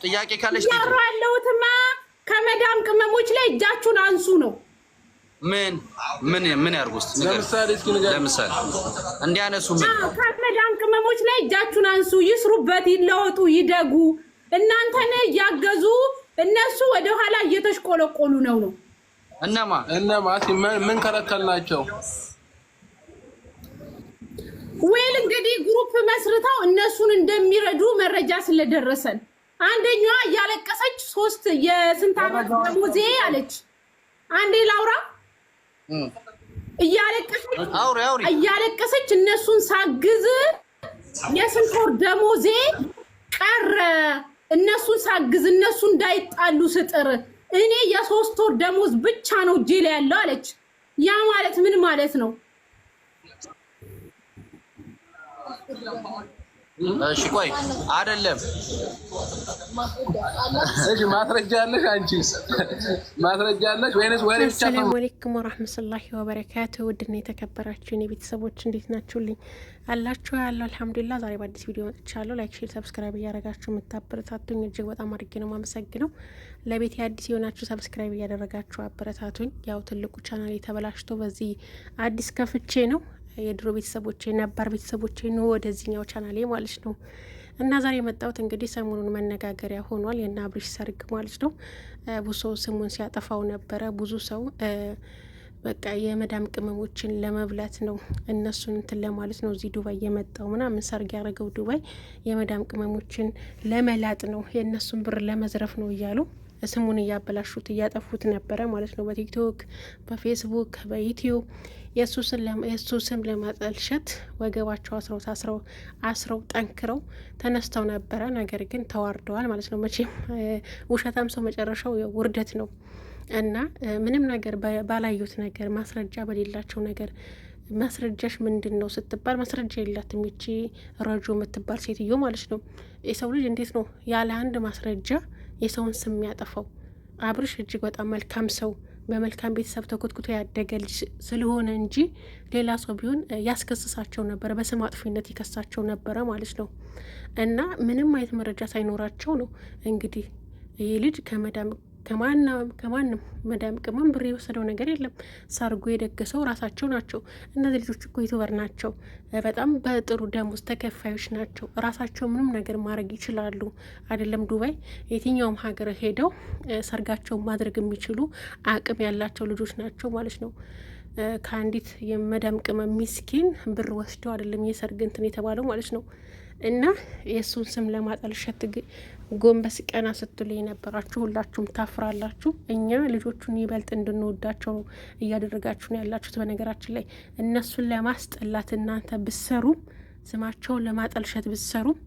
ጥያቄ ካለሽ እያወራሁ ያለሁትማ ከመዳም ቅመሞች ላይ እጃችሁን አንሱ ነው። ምን ምን ምን ያርጉ እስኪ ንገሪኝ። ለምሳሌ እስኪ ንገሪኝ። ለምሳሌ እንዲያነሱ ምን ከመዳም ቅመሞች ላይ እጃችሁን አንሱ፣ ይስሩበት፣ ይለወጡ፣ ይደጉ። እናንተን እያገዙ እነሱ ወደኋላ እየተሽቆለቆሉ ነው። እነማ እነማ እስኪ ምን ከለከልናቸው? Well እንግዲህ group መስርተው እነሱን እንደሚረዱ መረጃ ስለደረሰን አንደኛዋ እያለቀሰች ሶስት የስንት ዓመት ደሞዜ አለች። አንዴ ላውራ። እያለቀሰች አውሪ አውሪ። እያለቀሰች እነሱን ሳግዝ የስንት ወር ደሞዜ ቀረ፣ እነሱን ሳግዝ እነሱ እንዳይጣሉ ስጥር እኔ የ3 ወር ደሞዝ ብቻ ነው እጄ ላይ ያለው አለች። ያ ማለት ምን ማለት ነው? እሺ ቆይ አይደለም። እሺ ማስረጃ አለሽ? አንቺ ማስረጃ አለሽ ወይንስ ወሬ ብቻ? السلام عليكم ورحمة الله وبركاته። ውድና የተከበራችሁ የኔ ቤተሰቦች እንዴት ናችሁልኝ? አላችሁ ያለው الحمد لله። ዛሬ በአዲስ ቪዲዮ መጥቻለሁ። Like፣ share፣ subscribe እያደረጋችሁ የምታበረታቱኝ እጅግ በጣም አድርጌ ነው የማመሰግነው። ለቤት አዲስ የሆናችሁ subscribe እያደረጋችሁ አበረታቱኝ። ያው ትልቁ ቻናል የተበላሽቶ በዚህ አዲስ ከፍቼ ነው። የድሮ ቤተሰቦቼ ነባር ቤተሰቦቼ ነው ወደዚህኛው ቻናሌ ማለት ነው። እና ዛሬ የመጣሁት እንግዲህ ሰሞኑን መነጋገሪያ ሆኗል የእነ አብርሽ ሰርግ ማለት ነው። ብዙ ሰው ስሙን ሲያጠፋው ነበረ። ብዙ ሰው በቃ የመዳም ቅመሞችን ለመብላት ነው፣ እነሱን እንትን ለማለት ነው እዚህ ዱባይ የመጣው ምናምን፣ ሰርግ ያደረገው ዱባይ የመዳም ቅመሞችን ለመላጥ ነው፣ የእነሱን ብር ለመዝረፍ ነው እያሉ ስሙን እያበላሹት እያጠፉት ነበረ ማለት ነው። በቲክቶክ፣ በፌስቡክ፣ በዩቲዩብ የእሱ ስም ለማጠልሸት ወገባቸው አስረው ታስረው አስረው ጠንክረው ተነስተው ነበረ። ነገር ግን ተዋርደዋል ማለት ነው። መቼም ውሸታም ሰው መጨረሻው ውርደት ነው እና ምንም ነገር ባላዩት ነገር፣ ማስረጃ በሌላቸው ነገር፣ ማስረጃሽ ምንድን ነው ስትባል ማስረጃ የላትም ይቺ ረጆ የምትባል ሴትዮ ማለት ነው። የሰው ልጅ እንዴት ነው ያለ አንድ ማስረጃ የሰውን ስም የሚያጠፋው? አብርሽ እጅግ በጣም መልካም ሰው፣ በመልካም ቤተሰብ ተኮትኩቶ ያደገ ልጅ ስለሆነ እንጂ ሌላ ሰው ቢሆን ያስከስሳቸው ነበረ፣ በስም አጥፊነት ይከሳቸው ነበረ ማለት ነው። እና ምንም አይነት መረጃ ሳይኖራቸው ነው እንግዲህ ይህ ልጅ ከመዳም ከማንም መዳም ቅመም ብር የወሰደው ነገር የለም። ሰርጉ የደገሰው ራሳቸው ናቸው። እነዚህ ልጆች እኮ YouTuber ናቸው። በጣም በጥሩ ደሞዝ ተከፋዮች ናቸው። ራሳቸው ምንም ነገር ማድረግ ይችላሉ። አይደለም ዱባይ፣ የትኛውም ሀገር ሄደው ሰርጋቸውን ማድረግ የሚችሉ አቅም ያላቸው ልጆች ናቸው ማለት ነው። ከአንዲት የመዳም ቅመም ሚስኪን ብር ወስደው አይደለም የሰርግ እንትን የተባለው ማለት ነው። እና የእሱን ስም ለማጠልሸት ጎንበስ ቀና ስትሉ የነበራችሁ ሁላችሁም ታፍራላችሁ። እኛ ልጆቹን ይበልጥ እንድንወዳቸው እያደረጋችሁ ነው ያላችሁት። በነገራችን ላይ እነሱን ለማስጠላት እናንተ ብትሰሩም፣ ስማቸውን ለማጠልሸት ብትሰሩም፣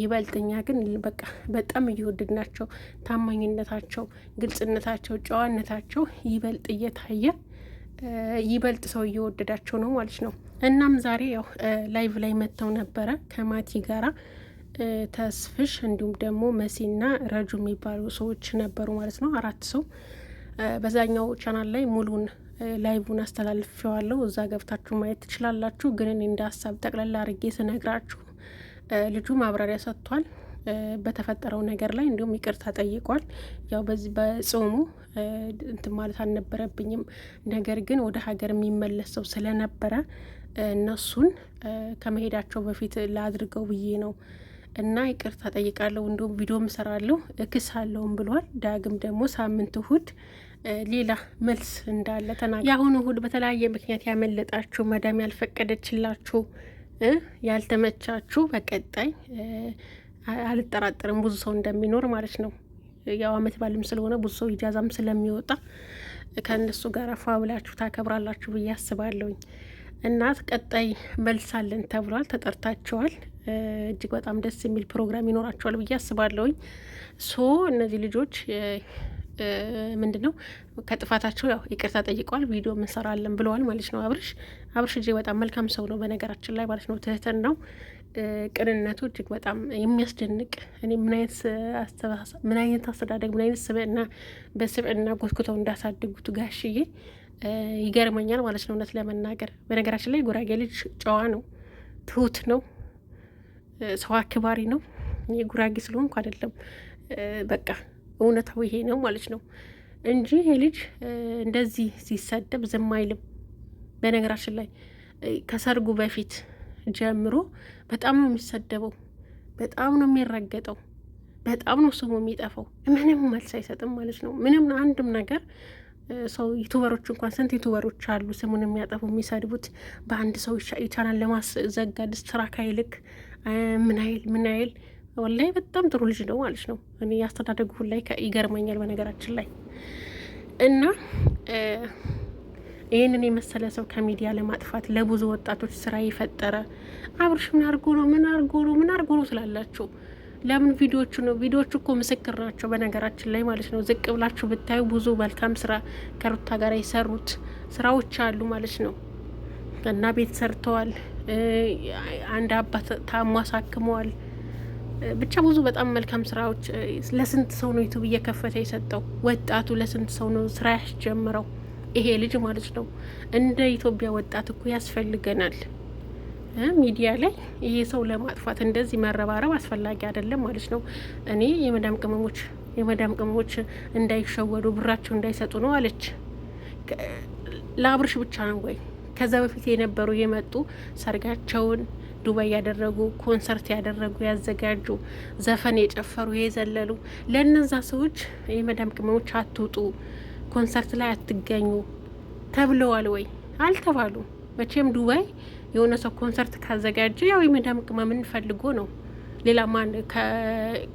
ይበልጥ እኛ ግን በቃ በጣም እየወደድናቸው፣ ታማኝነታቸው፣ ግልጽነታቸው፣ ጨዋነታቸው ይበልጥ እየታየ ይበልጥ ሰው እየወደዳቸው ነው ማለት ነው። እናም ዛሬ ያው live ላይ መጥተው ነበረ ከማቲ ጋራ ተስፍሽ እንዲሁም ደግሞ መሲና ረጁ የሚባሉ ሰዎች ነበሩ ማለት ነው። አራት ሰው። በዛኛው ቻናል ላይ ሙሉን live ን አስተላልፌዋለሁ። እዛ ገብታችሁ ማየት ትችላላችሁ። ግን እኔ እንደ ሀሳብ ጠቅለላ አድርጌ ስነግራችሁ ልጁ ማብራሪያ ሰጥቷል በተፈጠረው ነገር ላይ፣ እንዲሁም ይቅርታ ጠይቋል። ያው በዚህ በጾሙ እንትን ማለት አልነበረብኝም፣ ነገር ግን ወደ ሀገር የሚመለስ ሰው ስለነበረ እነሱን ከመሄዳቸው በፊት ላድርገው ብዬ ነው እና ይቅርታ ጠይቃለሁ፣ እንዲሁም ቪዲዮም እሰራለሁ እክሳለሁም ብሏል። ዳግም ደግሞ ሳምንት እሁድ ሌላ መልስ እንዳለ ተናግሯል። የአሁኑ እሁድ በተለያየ ምክንያት ያመለጣችሁ፣ መዳም ያልፈቀደችላችሁ፣ ያልተመቻችሁ፣ በቀጣይ አልጠራጠርም ብዙ ሰው እንደሚኖር ማለት ነው። ያው አመት ባልም ስለሆነ ብዙ ሰው ኢጃዛም ስለሚወጣ ከእነሱ ጋር ፏ ብላችሁ ታከብራላችሁ ብዬ አስባለሁኝ። እና ቀጣይ መልሳለን ተብሏል። ተጠርታቸዋል። እጅግ በጣም ደስ የሚል ፕሮግራም ይኖራቸዋል ብዬ አስባለሁኝ። So እነዚህ ልጆች ምንድን ነው ከጥፋታቸው ያው ይቅርታ ጠይቀዋል። ቪዲዮ እንሰራለን ብለዋል ማለት ነው። አብርሽ እጅግ በጣም መልካም ሰው ነው በነገራችን ላይ ማለት ነው። ትህትን ነው፣ ቅንነቱ እጅግ በጣም የሚያስደንቅ። እኔ ምን አይነት አስተዳደግ፣ ምን አይነት ስብዕና፣ በስብዕና ጎትኩተው እንዳሳድጉት ጋሽዬ ይገርመኛል ማለት ነው፣ እውነት ለመናገር። በነገራችን ላይ ጉራጌ ልጅ ጨዋ ነው፣ ትሁት ነው፣ ሰው አክባሪ ነው። የጉራጌ ስለሆንኩ አይደለም። በቃ እውነታው ይሄ ነው ማለት ነው እንጂ ይሄ ልጅ እንደዚህ ሲሰደብ ዝም አይልም። በነገራችን ላይ ከሰርጉ በፊት ጀምሮ በጣም ነው የሚሰደበው፣ በጣም ነው የሚረገጠው፣ በጣም ነው ስሙ የሚጠፋው። ምንም መልስ አይሰጥም ማለት ነው። ምንም አንድም ነገር ሰው YouTuber ኦች እንኳን ስንት YouTuber ኦች አሉ ስሙን የሚያጠፉ የሚሰድቡት፣ በአንድ ሰው ቻናል ለማስዘጋት ስራ ካይልክ ምን አይል ምን አይል። ወላሂ በጣም ጥሩ ልጅ ነው ማለት ነው። እኔ ያስተዳደጉ ሁላይ ይገርመኛል በነገራችን ላይ እና ይህንን የመሰለ ሰው ከሚዲያ ለማጥፋት ለብዙ ወጣቶች ስራ የፈጠረ አብርሽ ምን አርጎ ነው ምን አርጎ ነው ምን አርጎ ነው ስላላችሁ ለምን ቪዲዮቹ ነው ቪዲዮቹ እኮ ምስክር ናቸው። በነገራችን ላይ ማለት ነው ዝቅ ብላችሁ ብታዩ ብዙ መልካም ስራ ከሩታ ጋር የሰሩት ስራዎች አሉ ማለት ነው። እና ቤት ሰርተዋል። አንድ አባት ታሞ አሳክመዋል። ብቻ ብዙ በጣም መልካም ስራዎች። ለስንት ሰው ነው YouTube እየከፈተ የሰጠው ወጣቱ? ለስንት ሰው ነው ስራ ያስጀምረው ይሄ ልጅ ማለት ነው። እንደ ኢትዮጵያ ወጣት እኮ ያስፈልገናል። ሚዲያ ላይ ይሄ ሰው ለማጥፋት እንደዚህ መረባረብ አስፈላጊ አይደለም ማለት ነው። እኔ የመዳም ቅመሞች እንዳይሸወዱ ብራቸው እንዳይሰጡ ነው አለች። ለአብርሽ ብቻ ነው ወይ? ከዛ በፊት የነበሩ የመጡ ሰርጋቸውን ዱባይ ያደረጉ፣ ኮንሰርት ያደረጉ፣ ያዘጋጁ፣ ዘፈን የጨፈሩ፣ የዘለሉ ለእነዛ ሰዎች የመዳም ቅመሞች አትውጡ፣ ኮንሰርት ላይ አትገኙ ተብለዋል ወይ? አልተባሉ። መቼም ዱባይ የሆነ ሰው ኮንሰርት ካዘጋጀ ያው የመዳም ቅመምን ፈልጎ ነው። ሌላ ማን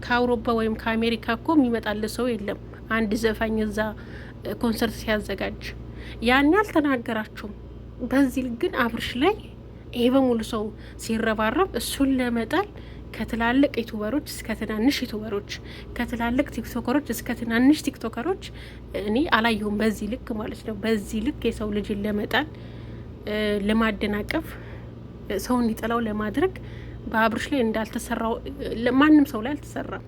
ከአውሮፓ ወይም ከአሜሪካ እኮ የሚመጣል ሰው የለም። አንድ ዘፋኝ እዛ ኮንሰርት ሲያዘጋጅ ያን አልተናገራችሁም። በዚህ ግን አብርሽ ላይ ይሄ በሙሉ ሰው ሲረባረብ እሱን ለመጣል ከትላልቅ YouTuber ኦች እስከ ትናንሽ YouTuber ኦች፣ ከትላልቅ TikToker ኦች እስከ ትናንሽ TikToker ኦች እኔ አላየሁም። በዚህ ልክ ማለት ነው። በዚህ ልክ የሰው ልጅን ለመጣል፣ ለማደናቀፍ፣ ሰው እንዲጠላው ለማድረግ በአብርሽ ላይ እንዳልተሰራው ማንም ሰው ላይ አልተሰራም።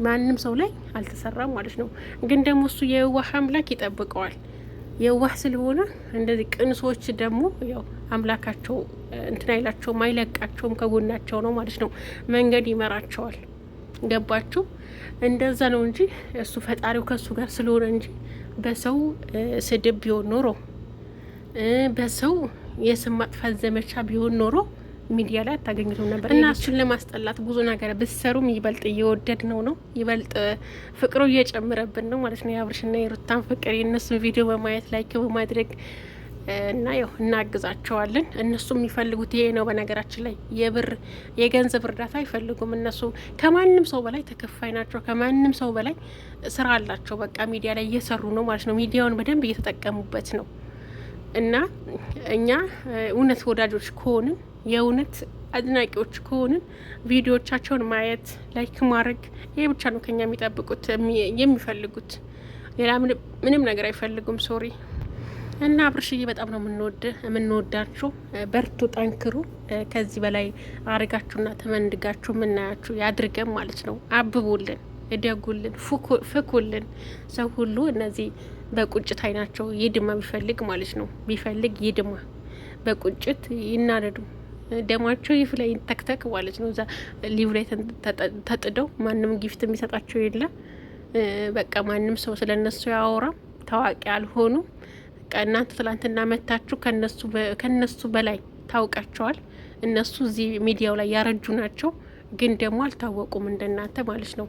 ማንም ሰው ላይ አልተሰራም ማለት ነው። ግን ደግሞ እሱ የዋህ አምላክ ይጠብቀዋል። የዋህ ስለሆነ እንደዚህ ቅን ሰዎች ደግሞ ያው አምላካቸው እንትን አይላቸውም፣ አይለቃቸውም፣ ከጎናቸው ነው ማለት ነው። መንገድ ይመራቸዋል። ገባችሁ? እንደዛ ነው እንጂ እሱ ፈጣሪው ከእሱ ጋር ስለሆነ እንጂ በሰው ስድብ ቢሆን ኖሮ፣ በሰው የስም ማጥፋት ዘመቻ ቢሆን ኖሮ ሚዲያ ላይ አታገኙትም ነበር። እና እሱን ለማስጠላት ብዙ ነገር ብትሰሩም ይበልጥ እየወደድ ነው ነው ይበልጥ ፍቅሩ እየጨመረብን ነው ማለት ነው። የአብርሽና የሩታን ፍቅር የእነሱን ቪዲዮ በማየት፣ like በማድረግ እና ያው እናግዛቸዋለን። እነሱ የሚፈልጉት ይሄ ነው። በነገራችን ላይ የብር የገንዘብ እርዳታ አይፈልጉም። እነሱ ከማንም ሰው በላይ ተከፋይ ናቸው። ከማንም ሰው በላይ ስራ አላቸው። በቃ ሚዲያ ላይ እየሰሩ ነው ማለት ነው። ሚዲያውን በደንብ እየተጠቀሙበት ነው። እና እኛ እውነት ወዳጆች ከሆንን፣ የእውነት አድናቂዎች ከሆንን ቪዲዮቻቸውን ማየት፣ like ማድረግ ይሄ ብቻ ነው ከኛ የሚጠብቁት የሚፈልጉት። ሌላ ምንም ነገር አይፈልጉም። Sorry። እና አብርሽዬ በጣም ነው የምንወዳችሁ። በርቱ፣ ጠንክሩ። ከዚህ በላይ አርጋችሁና ተመንድጋችሁ የምናያችሁ ያድርገን ማለት ነው። አብቡልን፣ እደጉልን፣ ፍኩልን። ሰው ሁሉ እነዚህ በቁጭት አይናቸው ይድማ ቢፈልግ ማለት ነው። ቢፈልግ ይድማ፣ በቁጭት ይናደዱ፣ ደማቸው ይፍላ ይንተክተክ ማለት ነው። እዛ live ላይ ተጥደው ማንም gift የሚሰጣቸው የለ። በቃ ማንም ሰው ስለ እነሱ ያወራም፣ ታዋቂ አልሆኑም። በቃ እናንተ ትላንትና መታችሁ ከነሱ በላይ ታውቃቸዋል። እነሱ እዚህ ሚዲያው ላይ ያረጁ ናቸው፣ ግን ደግሞ አልታወቁም እንደናንተ ማለት ነው።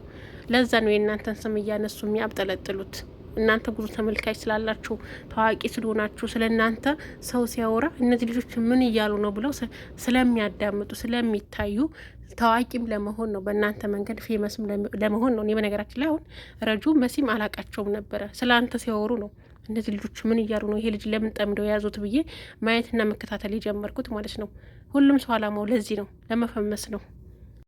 ለዛ ነው የእናንተን ስም እያነሱ የሚያብጠለጥሉት። እናንተ ብዙ ተመልካች ስላላችሁ፣ ታዋቂ ስለሆናችሁ፣ ስለ እናንተ ሰው ሲያወራ እነዚህ ልጆች ምን እያሉ ነው ብለው ስለሚያዳምጡ፣ ስለሚታዩ፣ ታዋቂም ለመሆን ነው፣ በእናንተ መንገድ famous ም ለመሆን ነው። እኔ በነገራችን ላይ አሁን ረጁ መሲም አላቃቸውም ነበረ። ስለ አንተ ሲያወሩ ነው እነዚህ ልጆች ምን እያሉ ነው፣ ይሄ ልጅ ለምን ጠምደው የያዙት ብዬ ማየትና መከታተል የጀመርኩት ማለት ነው። ሁሉም ሰው አላማው ለዚህ ነው፣ ለመፈመስ ነው።